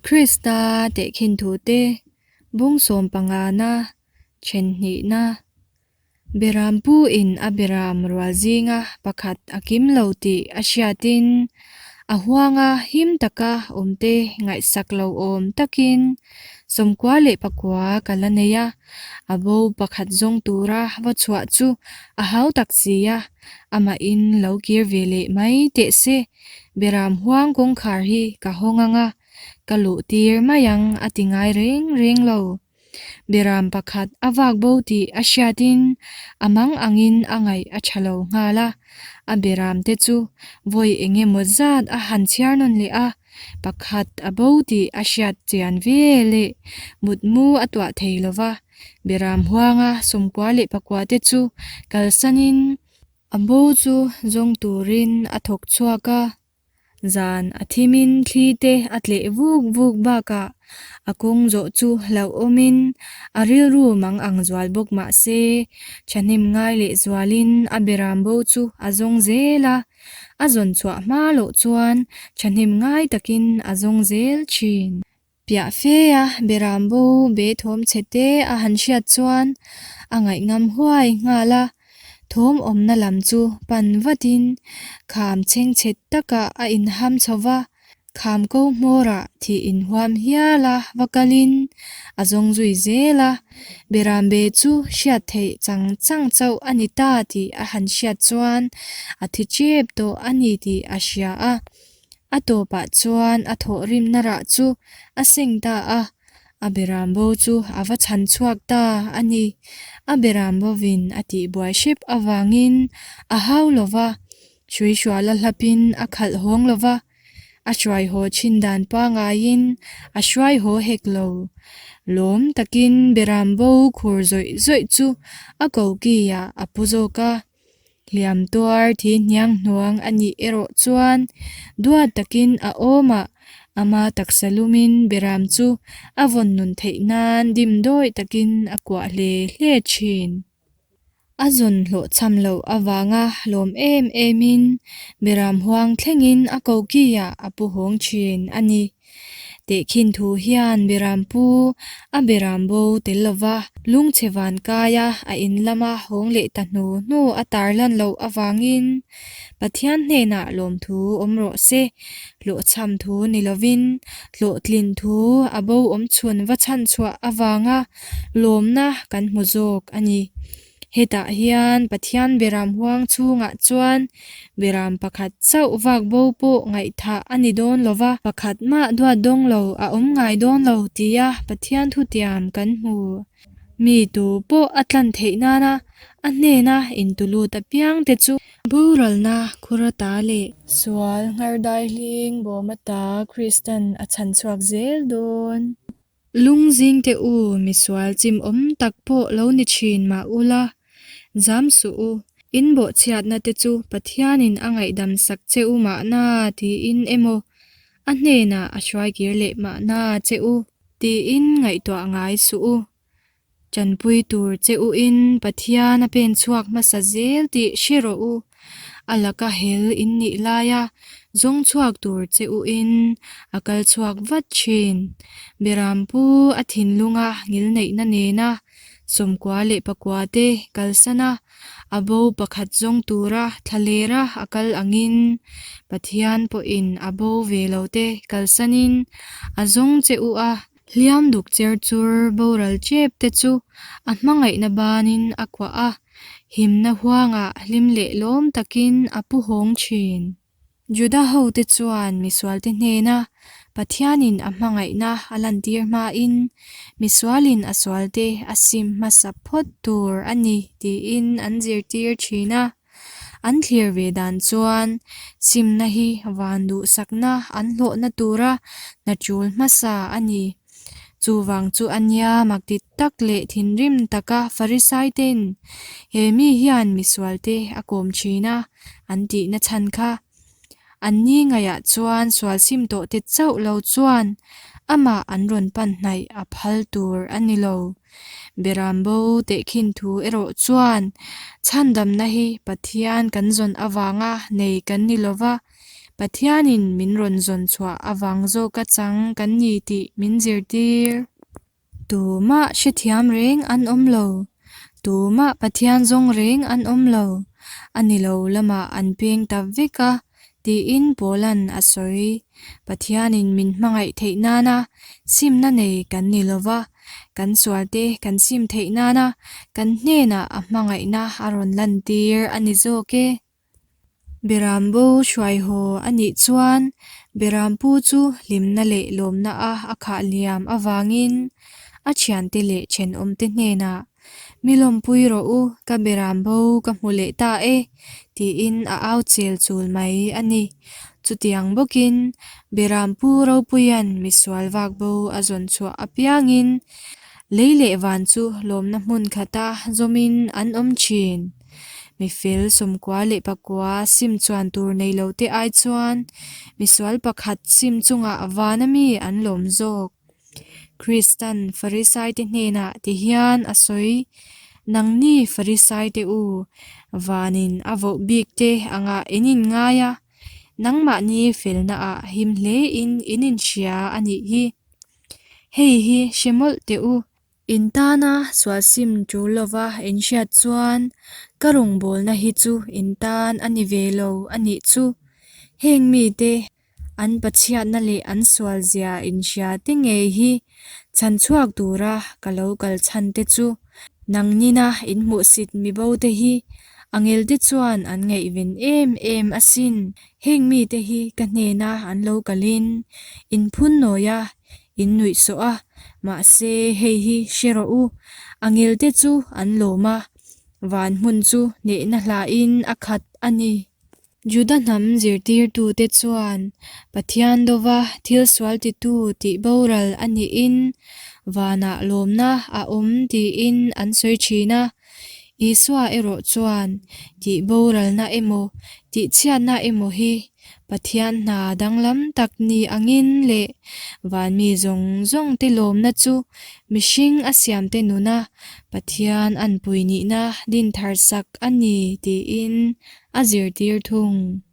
Krista tehkhin thute bung sawm pangana then hnihna Beram pu-in a beram rual zinga pakhat a kim lo tih a hriatin a huanga him taka awmte ngaihsak lo awm takin sawmkua leh pakua ka la nei a, a bo pakhat zawng tura va chhuah chu a hau tak si a, amahin lo kir ve leh mai teh se, beram huang kawngkhar hi ka hawng ang a, ka luh tir mai ang a ti ngai reng reng lo. Beram pakhat a vak bo tih a hriatin a mang angin a ngaih a tha lo nghal a, a beram te chu vawi eng emaw zat a han chhiar nawn leh a, pakhat a bo tih a hriat chian ve leh mutmu a tuah thei lo va, beram huanga sawmkua leh pakua te chu kalsanin a bo chu zawng turin a thawk chhuak a. Zan a thimin thli te a tleh vuk vuk bakah a kawng zawh chu hlauhawmin a rilru mang ang zual bawk mah se, thahnem ngai leh zualin a beram bo chu a zawng zel a, a zawn chhuah hma loh chuan thahnem ngai takin a zawng zel thin. Piah fe a beram bo be thawm chhe te a han hriat chuan a ngaihngam huai nghal a, thawm awmna lam chu pan vatin kham chhengchhe takah a inham chho va, kham ko hmawrah thih inhuam hial a va kalin a zawng zui zel a, beram be chu hriat theih chang chang chauh a ni ta tih a han hriat chuan a thi tep tawh a ni tih a hria a. A tawpah chuan a thawhrimna rah chu a seng ta a, a beram bo chu a va chhan chhuak ta a ni. A beram bovin a tihbuai hrep avangin a hau lo va, hruihruala hlapin a khalh hawng lo va, a hruai haw thin dan pangaiin a hruai haw hek lo. Lawm takin beram bo khur zawih zawih chu a kokiah a pu zawk a. Hliam tuar thi hniang hnuang a nih erawh chuan duat takin a awm a, ama taksa lumin beram chu a vawn nun theih nan dim dawi takin a kuah hle hle thin. A zawn hlawh chham loh avanga lawm em emin beram huang thlengin a kokiah a pu hawng thin a ni. Tehkhin thu hian Beram pu a Beram bo tel lova lungchhe van kaia a in lama hawng leh ta hnu hnu a tarlan loh avangin Pathian hnenah lawmthu awm rawh se, hlawhchham thu ni lovin hlawhtlin thu a bo awm chhun va chhanchhuah avanga lawmna kan hmu zawk a ni. Hetah hian Pathian Beram huang chhungah chuan Beram pakhat chauh vak bo pawh ngaihthah a ni dawn lo va, pakhat mah duat dawng lo a awm ngai dawn lo tia Pathian thutiam kan hmu. Mi tu pawh a tlan theih nana a hnena intulut apiangte chu boralna khurata leh sual nghardai hling bawmata Kristan a chhanchhuak zel dawn. Lungzing te u, misual chim awm tak pawh lo ni thin mah ula, zam suh u, in bawhchhiatna te chu Pathianin a ngaihdam sak che u mahna tiin emaw, a hnenah a hruaikir leh mahna che u tiin ngaihtuah ngai suh u. Tanpui tur che u in Pathian a pen chhuak hmasa zel tih hre rawh u. A laka hel in nih laia zawng chhuak tur che u in a kal chhuak vat thin. Beram pu a thinlunga ngilneihna nena sawmkua leh pakua te kalsan a, a bo pakhat zawng tura thlalera a kal angin Pathian pawhin a bo ve lo te kalsanin a zawng che u a. Hliam duk cher chur boral tep te chu a hmangaihna banin a kuah a, himna huangah hlim leh lawm takin a pu hawng thin. Juda hote chuan misualte hnena Pathianin a hmangaihna a lantir hmain misualin a sualte a sim hmasa phawt tur a ni tiin an zirtir thin a. An thlir ve dan chuan simna hi van duhsakna an hlawhna tura hna tul hmasa a ni. Chuvang chu a nia makti tak leh thinrim taka Farisaite'n he mi hian misualte a kawm thin a an tihna chhan kha. Anni ngaihah chuan sual sim tawh te chauh lo chuan amah an rawn pan hnaih a phal tur a ni lo. Beram bo tehkhin thu erawh chuan chhandamna hi Pathian kan zawn avanga nei kan ni lo va. Pathianin min rawn zawn chhuah avang zawka chang kan ni tih min zirtir. Tumah hrethiam reng an awm lo. Tumah Pathian zawng reng an awm lo. A ni lo lamah an peng ta vek a, tiin Paula'n a sawi. Pathianin min hmangaih theih nana simna nei kan ni lo va, kan sualte kan sim theih nana kan hnenah a hmangaihna a rawn lantir a ni zawk e. Beram bo hruai haw a nih chuan Beram pu chu hlimna leh lawmna a a khah liam avangin a thiante leh thenawmte hnenah, Mi lawmpui rawh u, ka Beram bo ka hmu leh ta e, tiin a au chel chul mai a ni. Chutiang bawkin Beram pu Ropuia'n misual vak bo a zawn chhuah apiangin lei leh van chu lawmna hmun khata zawmin an awm thin. Mi fel 94 sim chuan tur nei lo te ai chuan misual pakhat sim chungah vana mi an lawm zawk. Kristan Farisaite hnenah ti hian a sawi, Nangni Farisaite u, vanin a voh bik te angah in inngai a, nangmahni felnaah him hlein in inhria a nih hi. Hei hi hre mawlh teh u. In tana sual sim tul lova in hriat chuan ka rawngbawlna hi chu in tan a ni ve lo a nih chu. Heng mite an pachhiatna leh an sual zia in hria te ngei hi chhan chhuak tura ka lo kal chhan te chu nangnina in hmuhsit mibo te hi angelte chuan an ngaihven em em asin. Heng mite hi ka hnena an lo kalin in phunnawi a, in nuihsawh a, mahse hei hi hre rawh u, a ngelte chu an lawm a, van hmun chu hnehna hlain a khat a ni. Juda hnam zirtirtute chuan Pathian dova thil sual titu tih boral a nihin vanah lawmna a awm tiin an sawi thin a. Isua erawh chuan tih boralna emaw tihchhiatna emaw hi Pathian hna danglam tak ni angin leh vanmi zawng zawngte lawmna chu mihring a siamte nuna Pathian anpui nihna din thar sak a ni tiin a zirtir thung.